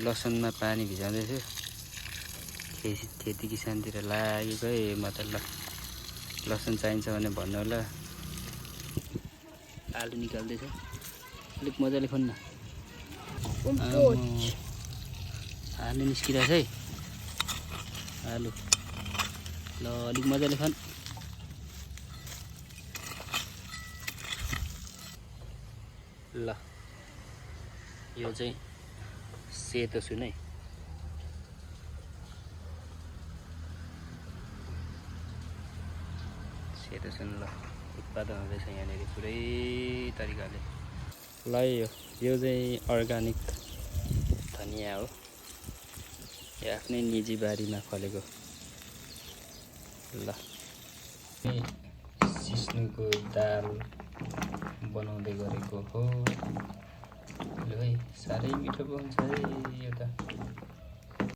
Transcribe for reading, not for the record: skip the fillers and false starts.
लसुनमा पानी भिजाउँदैछु। खेती किसानतिर लागेकै म त। ल लसुन चाहिन्छ भने भन्नु होला। आलु निकाल्दैछ, अलिक मजाले खन्न। आलु निस्किरहेछ है, आलु। ल अलिक मजाले खन। ल यो चाहिँ सेतो सुन है। सेतो सुन ल उत्पादन हुँदैछ यहाँनिर पुरै तरिकाले। ल यो चाहिँ अर्ग्यानिक धनिया हो, यो आफ्नै निजी बारीमा फलेको। ल सिस्नुको दाल बनाउँदै गरेको हो। ल है साह्रै मिठो पो हुन्छ है यो त।